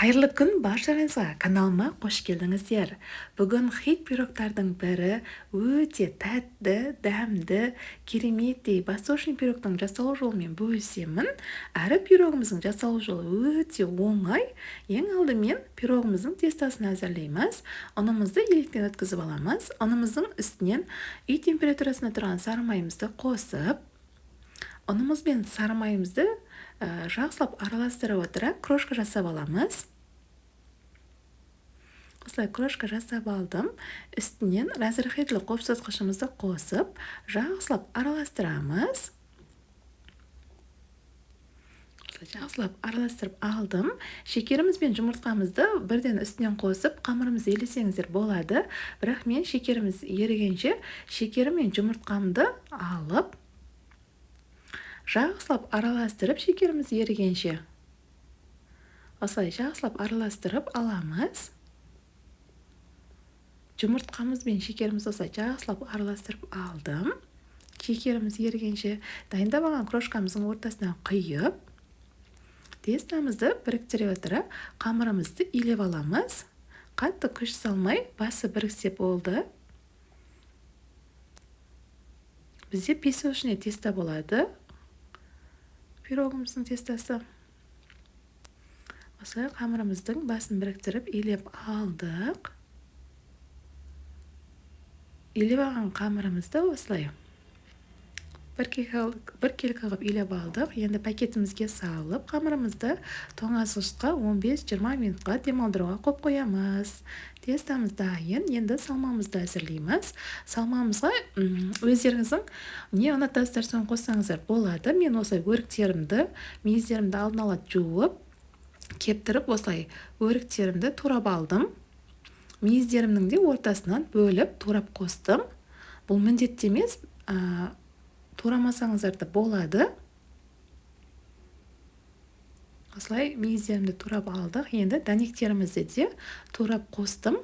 Қайырлы күн баршаңызға, каналыма қош келдіңіздер. Бүгін хит пирогтардың бірі өте тәтті, дәмді, кереметтей восточный пирогтың жасалу жолымен бөлісемін. Әрі пирогымыздың жасалу жолы өте оңай. Ең алдымен пирогымыздың тестосын әзірлейміз. Ұнымызды електен өткізіп аламыз. Ұнымыздың үстінен үй температурасында тұрған сары майымызды қосып, ұнымыз бен сары майымызды жақсылап араластыра отыра крошка жасап аламыз. Осылай крошка жасап алдым. Үстінен разрыхлитель қопсытқышымызды қосып, жақсылап араластырамыз. Осылай жақсылап араластырып алдым. Шекеріміз бен жұмыртқамызды бірден үстінен қосып, қамырымызды елесеңіздер болады. Бірақ мен шекеріміз ерігенше шекерім мен жұмыртқамды алып, жақсылап араластырып, шекеріміз ерігенше. Осылай жақсылап араластырып аламыз. Жұмыртқамыз бен шекерімізді осылай жақсылап араластырып алдым. Шекеріміз ерігенше дайындап алған крошкамыздың ортасына құйып, тестамызды біріктіре отыра қамырымызды илеп аламыз. Қатты күш салмай, басы біріксе болды. Бізде песочный тесто болады. Пирогымыздың тестосы. Осылай қамырымыздың басын біріктіріп илеп алдық. Илеп алған қамырымызды осылай бір келкі қылып илеп алдық. Енді пакетімізге салып, қамырымызды тоңазытқышқа 15-20 минутқа демалдыруға қойып қоямыз. Тестамыз дайын. Енді салмамызды әзірлейміз. Салмамызға өздеріңіздің не ұнатасыздар, соны қоссаңыздар болады. Мен осылай өріктерімді, мейіздерімді алдын ала жуып, кептіріп, осылай өріктерімді турап алдым. Мейіздерімнің де ортасынан бөліп турап қостым. Бұл міндетті емес, турамасаңыздар да болады. Осылай мейіздерімді турап алдық. Енді дәнектерімізді де турап қостым.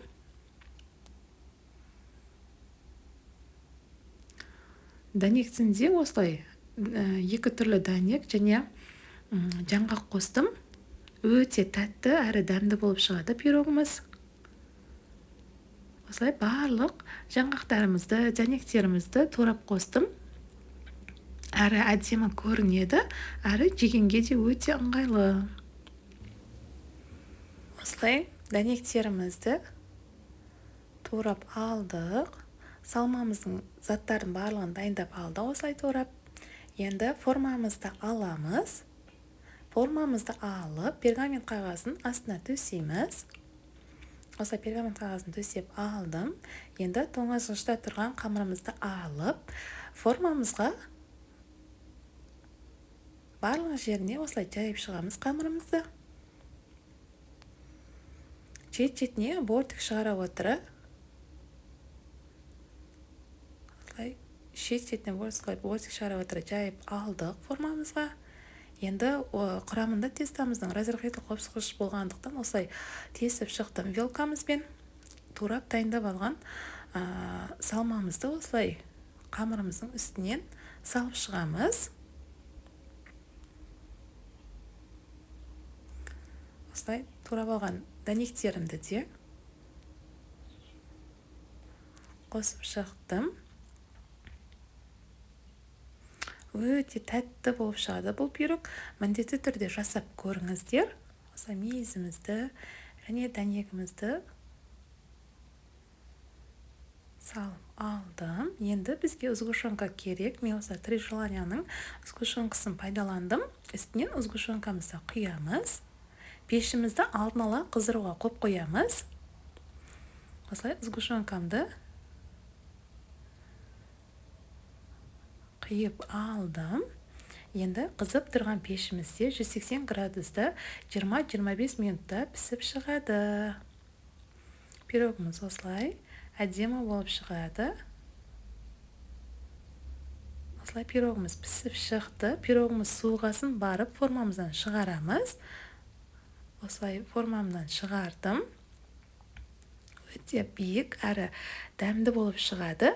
Дәнектің де осылай екі түрлі дәнек және жаңғақ қостым. Өте тәтті әрі дәмді болып шығады пирогымыз. Осылай барлық жаңғақтарымызды, дәнектерімізді турап қостым. Әрі әдемі көрінеді, әрі жегенге де өте ыңғайлы. Осылай дәнектерімізді турап алдық. Салмамыздың заттарын барлығын дайындап алдық осылай турап. Енді формамызды аламыз. Формамызды алып, пергамент қағазын астына төсейміз. Осылай пергамент қағазын төсеп алдым. Енді тоңазытқышта тұрған қамырымызды алып, формамызға барлық жеріне осылай жайып шығамыз қамырымызды. Шет-шетіне бортик шығара отыра, осылай шет-шетіне осылай бортик шығара отыра жайып алдық формамызға. Енді құрамында тестамыздың разрыхлитель қопсытқыш болғандықтан осылай тесіп шықтым вилкамызбен. Турап дайындап алған салмамызды осылай қамырымыздың үстінен салып шығамыз. Осылай турап алған дәнектерімді де қосып шықтым. Өте тәтті болып шығады бұл пирог. Міндетті түрде жасап көріңіздер. Осылай мейізімізді және дәнегімізді салып алдым. Енді бізге сгущенка керек. Мен осылай Три желанияның сгущенкасын пайдаландым. Үстінен сгущенкамызды құямыз. Пешімізді алдын ала қыздыруға қойып қоямыз. Осылай сгущенкамды құйып алдым. Енді қызып тұрған пешімізде 180 градуста 20-25 минутта пісіп шығады. Пирогымыз осылай әдемі болып шығады. Осылай пирогымыз пісіп шықты. Пирогымыз суығасын барып формамыздан шығарамыз. Осылай формамнан шығардым. Өте биік әрі дәмді болып шығады.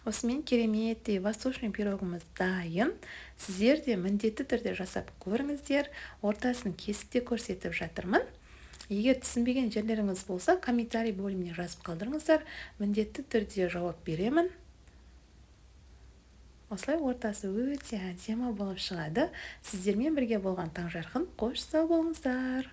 Осымен кереметтей восточный пирогымыз дайын. Сіздер де міндетті түрде жасап көріңіздер. Ортасын кесіп те көрсетіп жатырмын. Егер түсінбеген жерлеріңіз болса, комментарий бөліміне жазып қалдырыңыздар, міндетті түрде жауап беремін. Осылай ортасы өте әдемі болып шығады. Сіздермен бірге болған Таңжарқын. Қош, сау болыңыздар!